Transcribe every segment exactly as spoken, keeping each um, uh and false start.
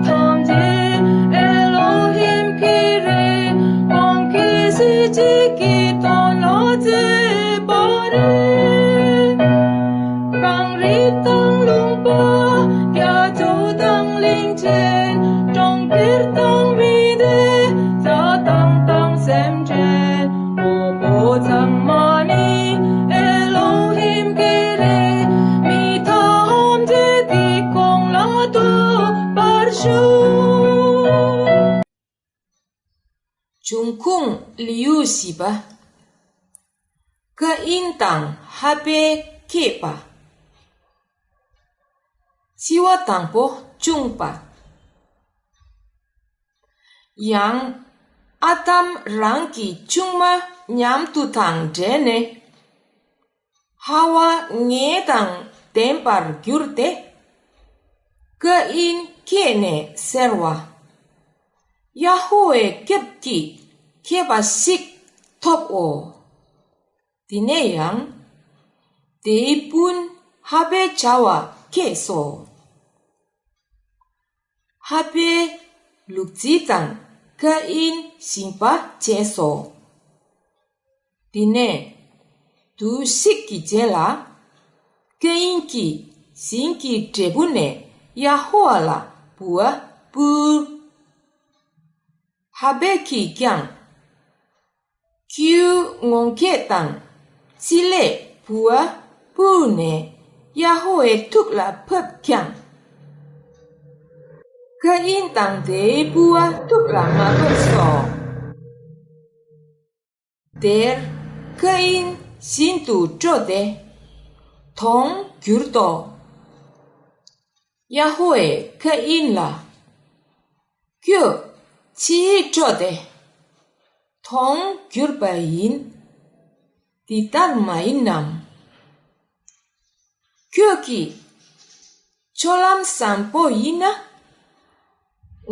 ཐམས་ཅད་ཨེ་ལོ་ཧིམ་ཁྱེད་རེད། གང་གི་སྲིད་ཅིག་གི་དོན་ལ་མཛད་པ་རེད། གངས་རི་དང་ལུང་པ། རྒྱ་མཚོ་དང་གླིང་ཆེན། གྲོང་ཁྱེར་དང་མི་སྡེ། རྩྭ་ཐང་དང་སེམས་ཅན། འོ་བོད་ཚང་མ་ནི་ཨེ་ལོ་ཧིམ་གྱི་རེད། མི་ཐམས་ཅད་ཀྱི་གོང་ལ་ཐུག་པར་ཞུ། འབྱུང་ཁུངས། ལེའུ་བཞི་པ། ཀ་ཨིན་དང་ཧ་བེལ་གྱེས་པ། བྱི་བ་དང་པོ་བྱུང་པ། ཡང་ཨ་དམ་རང་གི་ཆུང་མ་མཉམ་དུ་དང་འབྲེལ་ནས། ཧ་ཝ་ངེད་དང་ལྡན་པར་གྱུར་ཏེ། ཀ་ཨིན་གྱེས་ནས་ཟེར་བ། ཡ་ཧོ་ཝའི་སྐྱབས་ཀྱིས་མཁས་པ་ཞིག་ཐོབ་འོ། དེ་ནས་ཡང་དེའི་སྤུན་ཧ་བེལ་བྱ་བ་གྱེས་སོ། ཧ་བེལ་ལུག་རྫི་དང་ཀ་ཨིན་ཞིང་པ་བྱས་སོ། དེ་ནས་དུས་ཤིག་གི་རྗེས་ལ། ཀ་ཨིན་གྱིས་ཞིང་གི་འབྲས་བུ་ནས་ཡ་ཧོ་ཝ་ལ་འབུལ་བ་ཕུལ། ཧ་བེལ་གྱིས་ཀྱང་། ཁྱེའུ་ངོ་སྐལ་དང་། ཅི་ལས་འབུལ་བ་ཕུལ་ནས་ཡ་ཧོ་ཝའི་ཐུགས་ལ་ཕབ་ཀྱང་། ཀ་ཨིན་དང་དེའི་འབུལ་བ་ཐུགས་ལ་མ་ཕབ་སོ། དེར་ཀ་ཨིན་ཤིན་ཏུ་སྤྲོ་སྟེ་དོང་བསྒྱུར་ཏོ། ཡ་ཧོ་ཝའི་ཀ་ཨིན་ལ། ཁྱོད་ཅིའི་སྤྲོ་སྟེ་དོང་བསྒྱུར་པ་ཡིན། འདི་ལྟར་མ་ཡིན་ནམ། ཁྱོད་ཀྱིས་ཆོས་ལམ་བཟང་པོ་ཡིན་ན།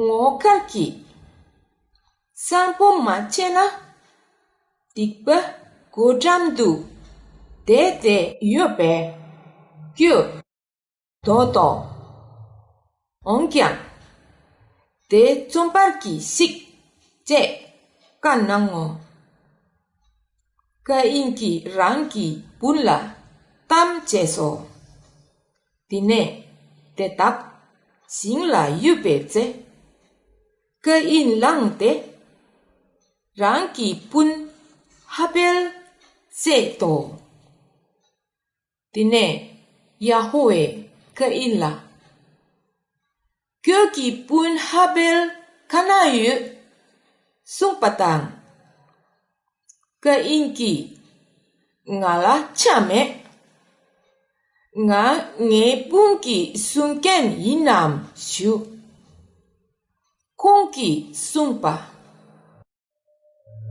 ངོ་དཀར་གྱིས་བཟང་པོ་མ་བྱས་ན། སྡིག་པ་སྒོ་འགྲམ་དུ་བསྡད་དེ་ཡོད་པས་ཁྱོད་འདོད་དོ། འོན་ཀྱང་དེ་བཙོན་པར་གྱིས་ཤིག་ཅེས་བཀའ་གནང་ངོ་། ཀ་ཨིན་གྱིས་རང་གི་སྤུན་ལ་གཏམ་བྱས་སོ། དེ་ནས་དེ་དག་ཞིང་ལ་ཡོད་པའི་ཚེ། ཀ་ཨིན་ལངས་ཏེ་རང་གི་སྤུན་ཧ་བེལ་བསད་དོ། དེ་ནས་ཡ་ཧོ་ཝའི་ཀ་ཨིན་ལ། ཁྱོད་ཀྱི་སྤུན་ཧ་བེལ་ག་ན་ཡོད་གསུངས་པ་དང་། ཀ་ཨིན་གྱིས་ང་ལ་ཆ་མེད། ང་ངའི་སྤུན་གྱི་སྲུང་མཁན་ཡིན་ནམ་ཞུ། ཁོང་གིས་གསུངས་པ།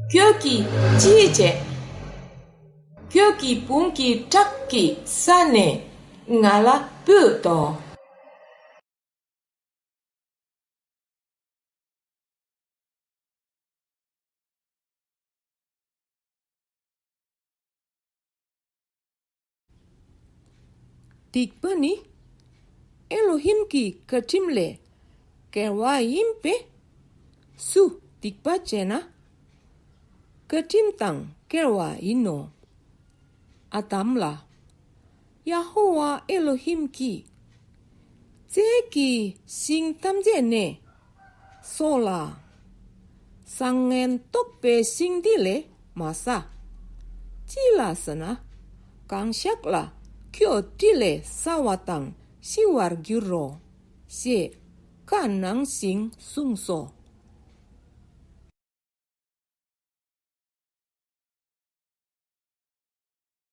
ཁྱོད་ཀྱིས་ཅི་བྱེད། ཁྱོད་ཀྱི་སྤུན་གྱི་ཁྲག་གི་ས་ནས་ང་ལ་ཕུད་དོ། སྡིག་པ་ནི་ཨེ་ལོ་ཧིམ་གྱི་བཀའ་ཁྲིམས་ལས་འགལ་བ་ཡིན་པས། སུ་སྡིག་པ་བྱས་ན་བཀའ་ཁྲིམས་དང་འགལ་བ་ཡིན་ནོ། ཨ་དམ་ལ་ཡ་ཧོ་ཝཱ་ཨེ་ལོ་ཧིམ་གྱིས། རྫས་ཀྱི་ཤིང་ཐམས་ཅད་ནས་སོ་ལ། བཟང་ངན་རྟོགས་པའི་ཤིང་འདི་ལས་མ་ཟ། ཅི་ལ་ཟ་ན་གང་ཞག་ལ་ཁྱོད་དྲི་ལས་ཟ་བ་དང་ཤི་བར་འགྱུར་རོ། ཞེས་བཀའ་གནང་ཞིང་གསུངས་སོ།